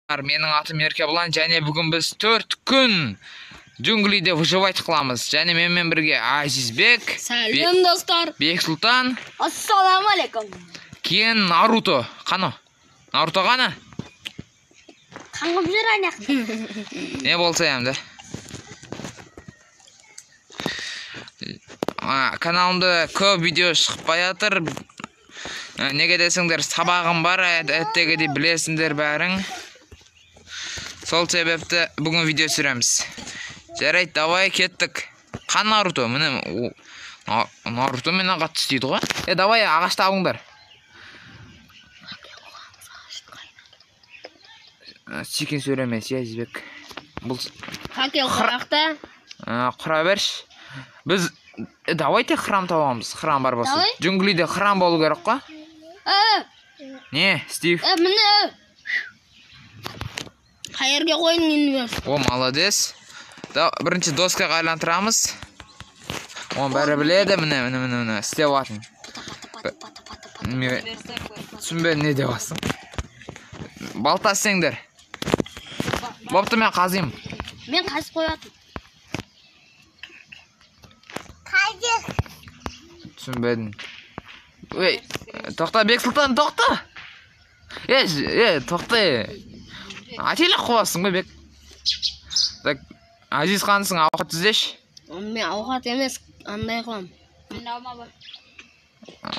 Менің атым Еркебұлан және бүгін біз 4 күн джунглиде выживать қыламыз. Және менімен бірге Азизбек, Сәлем достар. Бексұлтан, Ассалаумағалейкум. кейін Наруто. Қаны? Наруто қаны? Қаңғып жүр ана. Не болса енді. Каналымда көп видео шықпай жатыр. Неге десеңдер, сабағым бар, әттегідей білесіңдер бәрің. Сол себепті бүгін видео түсіреміз. Жарайды, давай кеттік. Қан Наруто, міне Наруто мені қатты істейді ғой. Давай ағаш табыңдар. Секен сөйлемес, иә, Азизбек. Бұл факел құрақта. Құра берші. Біз давайте храм табамыз. Храм бар болса. Джунглиде храм болу керек қой. Не, Стив? Міне. Қайерге қойдың инверс? О, молодец. Да, бірінші доскаға айлантырамыз. Оны бәрі біледі, міне, міне, міне, міне, істеп жатырмын. Түсінбедім, не деп жатсың? Балта істеңдер. Бопты, мен қазимын. Мен қазып қоятын. Түсінбедім. Ей, тоқта, Бексұлтан, тоқта. Ей, тоқта. Ателек қуасың ба, Бек? Так, Азиз қансың, ауқат іздеші. Мен ауқат емес, андай қылам. Менде алма бар.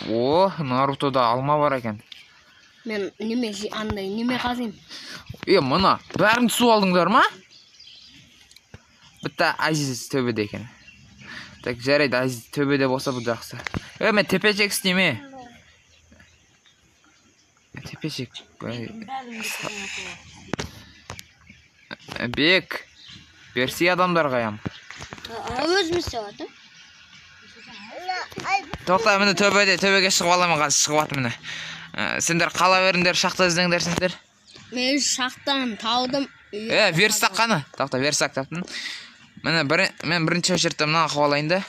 О, Нарутода алма бар екен. Мен неме андай, неме қазимын. Мына, бәрін түсіп алдыңдар ма? Бітті, Азиз төбеде екен. Так, жарайды, Азиз төбеде болса бұл жақсы. Мен тепешек істейме. Тепешек. Бек, берсей адамдарға ям. Өзім істеп жатырмын. Тоқта, міне төбеде, төбеге шығып аламын, қазір шығып жатырмын міне. Сендер қала беріңдер, шахта іздеңдер сендер. Мен шахтан таудым. Верстак қаны? Тоқта, верстак таптым. Міне, мен бірінші очередте мынаны қылып алайын да.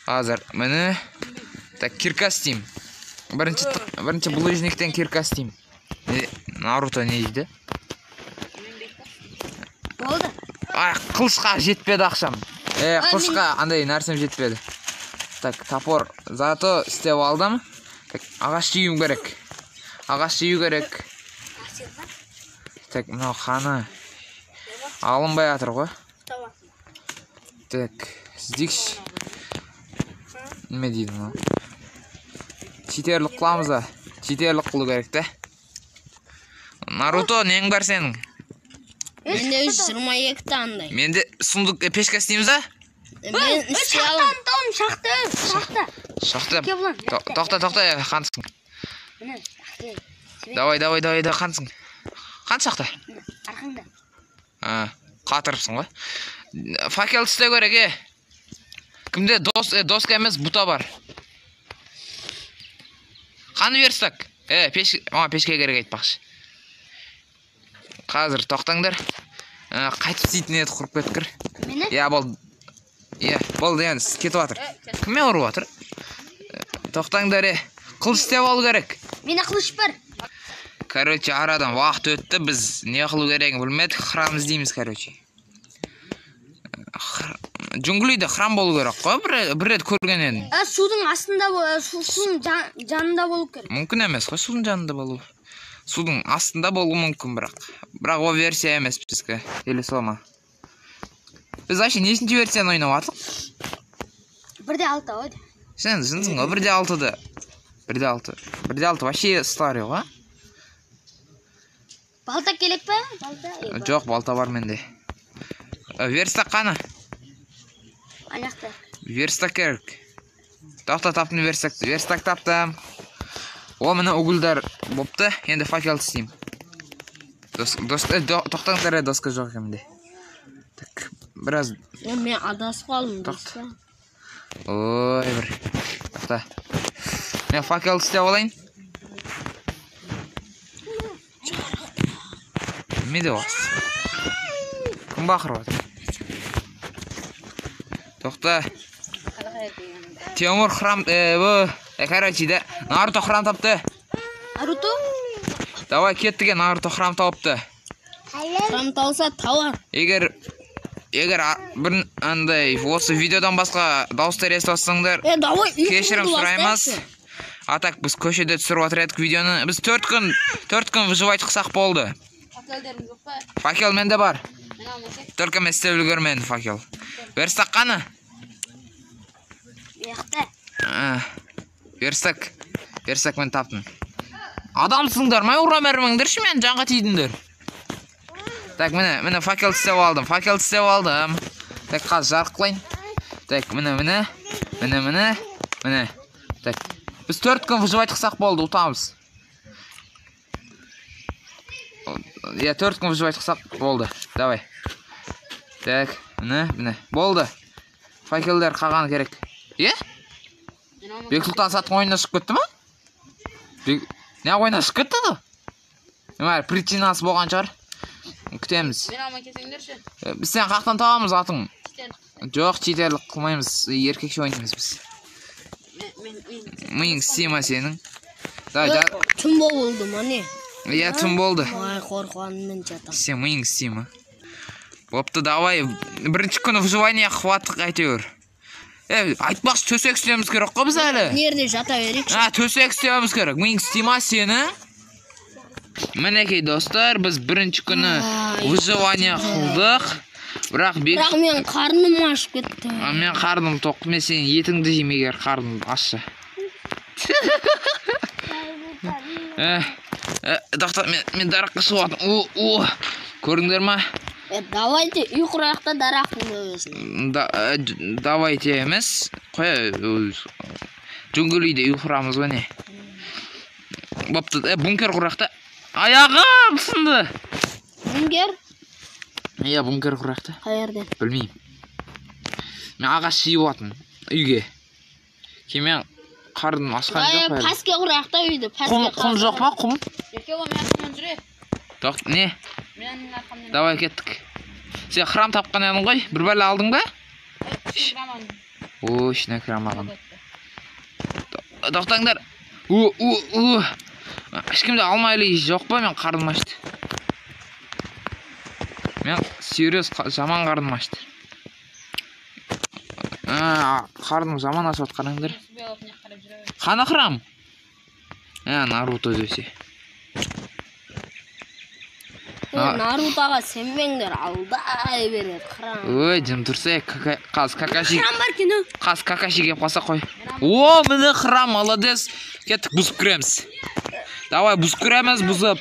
Қазір, міне. Так, кирка істеймін. Бірінші булыжниктен кирка істеймін. Наруто не дейді? Болды. Ай, қылышқа жетпеді ақшам. Қылышқа андай нәрсем жетпеді. Так, топор зато істеп алдым. Так, ағаш жеуім керек. Ағаш жеу керек. Так, мынау қаны алынбай жатыр ғой. Так, іздейікші. Неме дейді мынау? Читерлік қыламыз ба? Читерлік қылу керек те. Наруто, нең бар сенің? Менде 22 андай. Менде сундук, пешка істейміз ба? Мен істей аламын. Шахта, шахта. Шахта. Тоқта, тоқта, қансың. Давай, давай, давай, қансың. Қан шахта? Арқаңда. Қатырыпсың ғой. Факел істеу керек, Кімде доска емес, бұта бар. Қаны верстак? Пешке керек айтпақшы. Қазір тоқтаңдар. Қайтып істейтін еді, құрып кеткір. Иә, болды. Иә, болды, енді кетіп жатыр. Кіммен ұрып жатыр? Тоқтаңдар, қылыш істеп алу керек. Менде қылыш бар. Короче, арадан уақыт өтті, біз не қылу керегін білмедік, храм іздейміз, короче. Джунглиде храм болу керек қой, бір рет көрген едім. Судың астында, судың жанында болу керек. Мүмкін емес қой, судың жанында болу. Судың астында болуы мүмкін бірақ. Бірақ о версия емес бізге. Или сол ма? Біз вообще нешінші версияны ойнап жатырмық? 1.6 ғой. Сен жынсың ғой, 1.6-ды. 1.6. 1.6 вообще старый ғой. Балта керек пе? Балта? Жоқ, балта бар менде. Верстак қаны? Аяқта. Верстак керек. Тоқта, таптым верстакты. Верстак таптым. О, міне угольдар бопты. Енді факел істеймін. Тоқтаңдар, доска жоқ екен менде. Так, біраз. Мен адасып қалдым. Тоқта. Ой, бір. Тоқта. Мен факел істеп алайын. Не деп жатсың? Кім бақырып жатыр? Тоқта. Темур храм, короче, да, Наруто храм тапты. Наруто? Давай кеттік, Наруто храм тауыпты. Храм тауса тауар. Егер бір андай осы видеодан басқа дауыстар естіп алсаңдар, давай кешірім сұраймыз. А так біз көшеде түсіріп жатыр едік видеоны. Біз 4 күн выживать қылсақ болды. Факелдерің жоқ па? Факел менде бар. Только мен істеп үлгермедім факел. Верстак қаны? Верстак. Верстак мен таптым. Адамсыңдар ма, ұра бермеңдерші, мен жанға тидіңдер. Так, міне факел істеп алдым. Факел істеп алдым. Так, қазір жарық қылайын. Так, міне. Міне. Так. Біз 4 күн выживать қылсақ болды, ұтамыз. Иә, 4 күн выживать қылсақ болды. Давай. Так, міне. Болды. Факелдер қалған керек. Е? Бексұлтан саттың ойынына шығып кетті ма? Не ойыннан шығып кетті да? Причинасы болған шығар. Күтеміз. Мен алмай келсеңдерші. Біз сен қақтан табамыз атың. Жоқ, читерлік қылмаймыз. Еркекше ойнаймыз біз. Миың істей ма сенің? Түн болды ма не? Иә, түн болды. Ой, қорқғанмен жатам. Сен миың істей ма? Бопты, давай. Бірінші күні выживание қуаттық әйтеуір. Айтпақшы, төсек істеуіміз керек қой біз әлі. Нерде жата берейікші. Төсек істеуіміз керек. Миың істей ма сені? Мінекей, достар, біз бірінші күні выживание қылдық. Бірақ мен қарным ашып кетті. Мен қарным тоқ. Мен сенің етіңді жеймін, егер қарным ашса. Тоқта, мен дараққа шығып жатырмын. Көрдіңдер ма? Давайте үй құрайық та дарақтың төбесіне. Давайте емес. Қоя, джунглиде үй құрамыз ғой не? Бопты, бункер құрайық та. Аяғым сынды. Бункер? Иә, бункер құрайық та. Қай жерден? Білмеймін. Мен ағаш жиып жатырмын үйге. Кейін мен қарным ашқан жоқ па? Пәске құрайық та үйді. Құм жоқ па, құм? Ерке ол, мен арқамнан жүре. Тоқ, не? Мен арқамнан. Давай кеттік. Сен храм тапқан едің ғой? Бір бәле алдың ба? О, ішіне кіре алмаған. Тоқтаңдар. Ешкімде алма или жоқ па? Мен қарным ашты. Мен серьез жаман қарным ашты. Қарным жаман ашып қараңдар. Қаны храм? Наруто десе. Нарутоға сенбеңдер, алдай береді храм. Ой, жым тұрса, қаз Какаши. Храм бар кино. Қаз Какаши келіп қалса қой. О, міне храм, молодец. Кеттік, бұзып кіреміз. Давай, бұзып кіреміз, бұзып.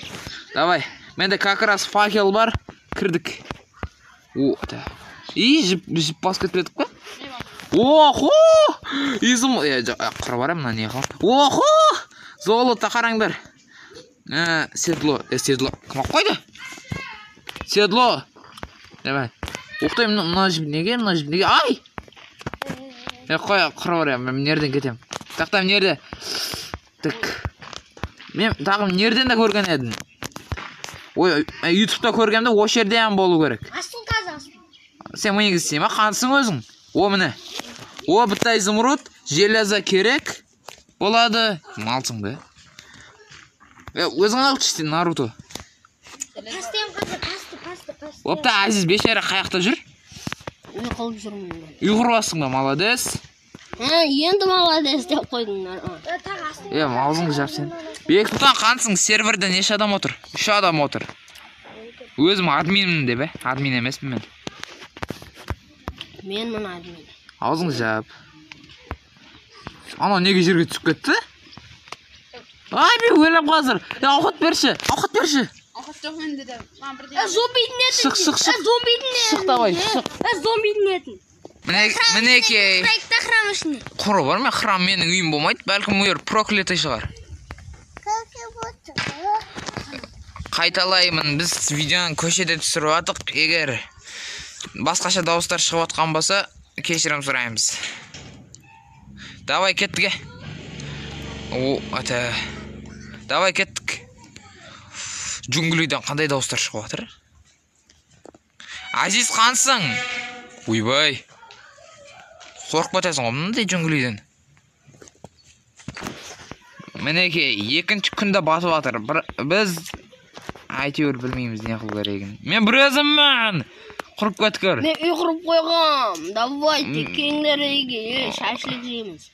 Давай. Менде как раз факел бар. Кірдік. О, да. И жіп басып кетіп едік па? Охо! Изум, құра барам, мына не қыл. Охо! Золото қараңдар. Седло, седло. Кім алып қойды? Седло. Давай. Оқтай, мына жіп неге, мына жіп неге? Ай! Қой, құра барам, мен нерден кетем. Тақта, нерде? Так. Мен тағы нерден де көрген едім. Ой, ютубта көргенде осы жерде һәм болу керек. Астын қазір, астын. Сен миың істей ма? Қансың өзің. О, міне. О, бітті изумруд, железо керек болады. Малсың ба? Өзің алшы сен, Наруто. Пастен қазір, пасты. Опта, Азиз бейшара қаяқта жүр? Үй қылып жүрмін мен. Үй құрып ба? Молодец. Енді молодец деп қойдың. Аузыңды жап сен. Бексұлтан қансың, серверде неше адам отыр? 3 адам отыр. Өзім админмін деп, Админ емеспін мен. Менмін админ. Аузыңды жап. Анау неге жерге түсіп кетті? Ай, мен өлем қазір. Ауқат берші, ауқат берші. Ауқат жоқ менде де. Маған бірдеңе. Зомбидің етін. Шық, шық. Зомбидің етін. Шық давай, шық. Зомбидің етін. Мінекей. Храм ішінде. Құры бар ма? Храм менің үйім болмайды. Бәлкім үй проклятый шығар. Қайталаймын, біз видеоны көшеде түсіріп жатық. Егер басқаша дауыстар шығып жатқан болса, кешірім сұраймыз. Давай кеттік. О, ата. Давай кеттік. Джунглиден қандай дауыстар шығып жатыр? Азиз қансың? Ойбай. Қорқып кетесің ғой мындай джунглиден. Мінекей, екінші күнде батып жатыр. Біз Әйтеуір білмейміз не қылу керегін. Мен бір өзіммін. Құрып кеткір. Мен үй құрып қойғам. Давайте келіңдер үйге, шашлик жейміз.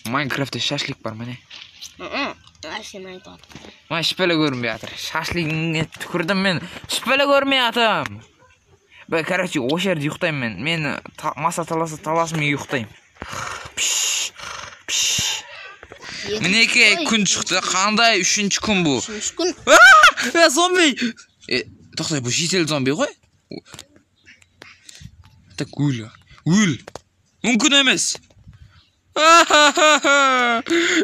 Майнкрафтта шашлик бар міне. Сен айтып жатыр. Мына ешбәле көрінбей жатыр. Шашлигіңе түкірдім мен. Ешбәле көрмей жатырмын. Короче, осы жерде ұйықтаймын мен. Мені маса таласа таласын, мен ұйықтаймын. Мінекей күн шықты. Қандай үшінші күн бұл? Үшінші күн. Зомби! Тоқтай, бұл житель зомби ғой? Так, өл. Өл. Мүмкін емес.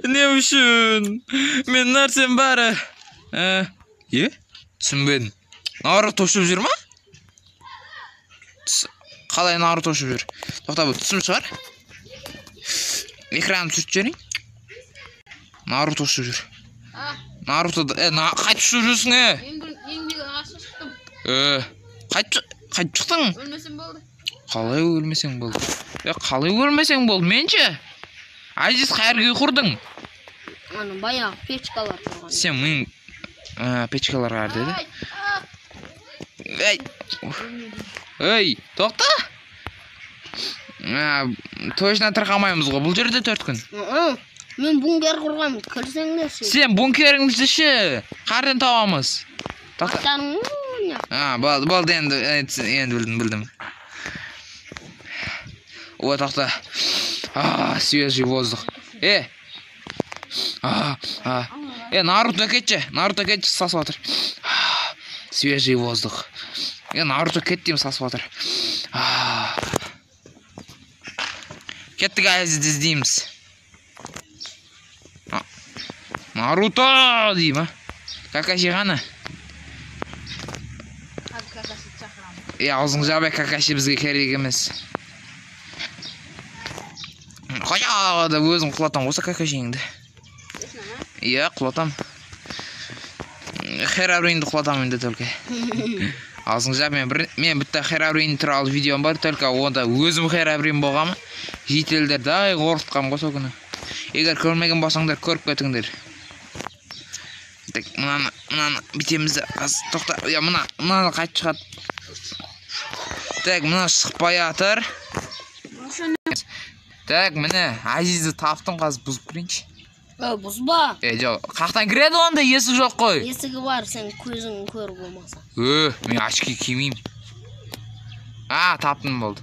Не үшін? Мен нәрсем бәрі. Түсінбедім. Наруто ұшып жүр ма? Қалай Наруто ұшып жүр? Тоқта, бұл түсім шығар. Экранын түсіріп жіберейін. Наруто ұшып жүр. Наруто, қайтып ұшып жүрсің, Ең биік ағашқа шықтым. Қайтып шықтың? Өлмесем болды. Қалай өлмесең болды? Қалай өлмесең болды? Мен ше? Азиз, қай жерге құрдың? Ана баяғы печкалар тұрған. Сен мың печкалар қар деді. Ей, тоқта. Точно тырқамаймыз ғой. Бұл жерде 4 күн. Мен бункер құрғанмын, кірсеңдерші. Сен бункеріңізді ше, қайдан табамыз? Тоқта. Болды, енді білдім, білдім. О, тоқта. Свежий воздух. Наруто кетші, Наруто кетші, сасып жатыр. Свежий воздух. Наруто кет деймін, сасып жатыр. Кеттік, Азизді іздейміз. Наруто деймін, а? Какаши қана? Аузың жабай, Какаши бізге керек емес. Қоя деп өзім құлатам осы Какашиіңді. Иә, құлатам. Херабринді құлатам енді только. Аузың жап, мен бітті Херабрин туралы видеом бар, только онда өзім Херабрин болғанмын. Жительдерді ай қорқытқанмын ғой сол күні. Егер көрмеген болсаңдар, көріп кетіңдер. Так, мынаны бітеміз де, аз тоқта. Я, мынаны қайтып шығады. Так, мына шықпай жатыр. Так, міне, Азизді таптым, қазір бұзып кірейінші. Бұзба. Жоқ, қақтан кіреді онда, есік жоқ қой. Есігі бар, сен көзің көр болмаса. Мен очки кимеймін. Таптым, болды.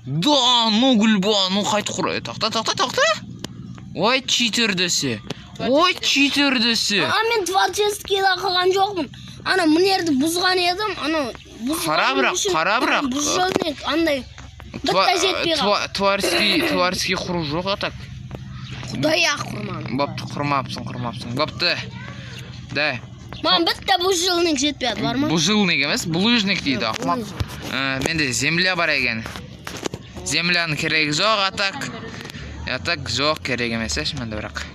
Да, ну гүлба, ну қайтып құр. Тоқта, тоқта, тоқта. Ой, читер десе. Ой, читер десе. Мен творческийда қалған жоқпын. Ана мына жерді бұзған едім, ана Қара бірақ, қара бірақ. Бұзған андай бітті жетпей қалды. Творческий құру жоқ, а так. Құдай ақ құрмадым. Бопты, құрмапсың, құрмапсың. Бопты. Да. Маған бітті бұзылник жетпей бар ма? Бұзылник емес, булыжник дейді. Ақымақ. Менде земля бар екен. Земляның керегі жоқ, а так. А так жоқ, керек емес, еш менде бірақ.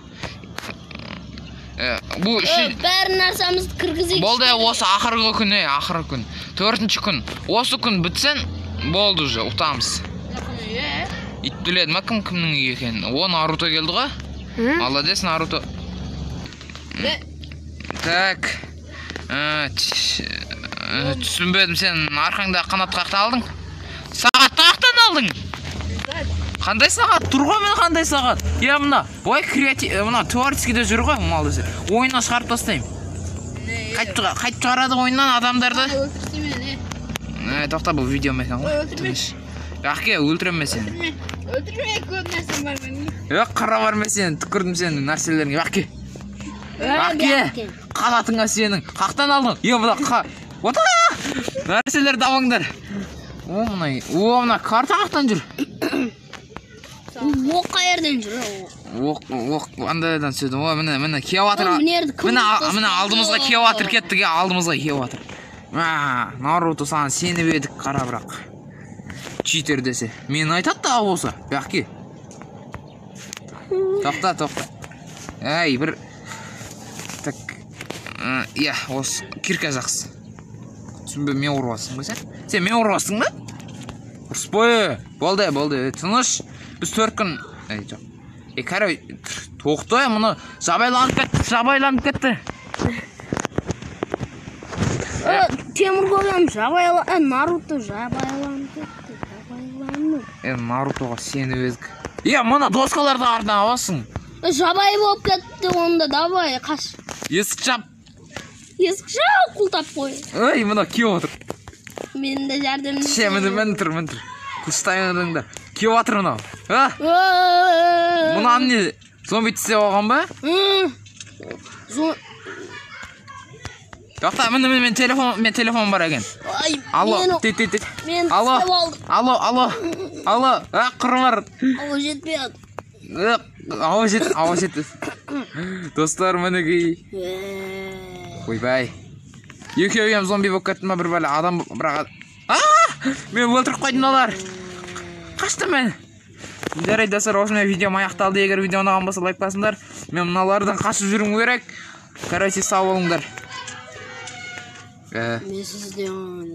Бұл бәрі нәрсемізді кіргізейік. Болды, осы ақырғы күн, ақырғы күн. 4-ші күн. Осы күн бітсін, болды уже, ұтамыз. Ит біледі ма кім кімнің үйі екенін? О, Наруто келді ғой. Молодец, Наруто. Так. Түсінбедім, сен арқаңда қанат қаяқтан алдың? Сағат қаяқтан алдың? Қандай сағат? Тұр ғой мен қандай сағат? Я мына, ой, креатив, мына творческийде жүр ғой, молодец. Ойыннан шығарып тастаймын. Қайтып шығарады ойыннан адамдарды. Өлтірсе мені. Тоқта, бұл видео екен ғой. Өлтірме. Әке, өлтірем мен сені. Өлтірме, көп нәрсем бар менің. Қара бар мен сені, түкірдім сенің нәрселеріңе. Әке. Әке, қанатыңа сенің. Қақтан алдың. Мына ота! Нәрселерді алыңдар. О, мына карта қақтан жүр. Оқ қайерден жүр? Оқ андайдан түседі. О, міне, міне, келіп жатыр. Міне, алдымызға келіп жатыр, кеттік, алдымызға келіп жатыр. Наруто, саған сеніп едік, қара бірақ. Читер десе. Мен айтады да болса. Бәқке. Тоқта, тоқта. Әй, бір. Так. Иә, осы кирка жақсы. Түсінбе, мен ұрып ба сен? Сен мен ұрып ба? Ұрыспай. Болды, болды. Тыныш. Біз 4 күн. Жоқ. Короче, тоқта, мұны жабайланып кетті, жабайланып кетті. Темір голем жабайла, Наруто жабайланып кетті, жабайланып. Е, Нарутоға сеніп едік. Е, мына доскаларды артынан аласың. Жабайы болып кетті онда, давай, қаш. Есік жап. Есік жап, құлтап қой. Ой, мына кеуіп отыр. Мен де жәрдемдесемін. Ше, міне, міне тұр, міне тұр. Құлыштайыңдар. Кеуіп жатыр мынау. А, мынаны не, зомби тістеп алған ба? Тоқта, міне, міне, мен телефон, мен телефон бар екен. Ай, Алло, мен тет, тет, тет. мен Алло, тістеп алдым. Алло, алло, алло, а, құры бар. Ауа жетпей жатыр. Ауа жет, ауа жет. Достар, мінекей. Ойбай. Екеуі ем зомби болып кетті ма, бір бәле адам, бірақ а, мен өлтіріп қойдым олар. Қаштым мен. Жарайды, достар, осымен видеом аяқталды. Егер видео ұнаған болса, лайк басыңдар. Мен мыналардан қашып жүруім керек. Короче, сау болыңдар. Мен сізден.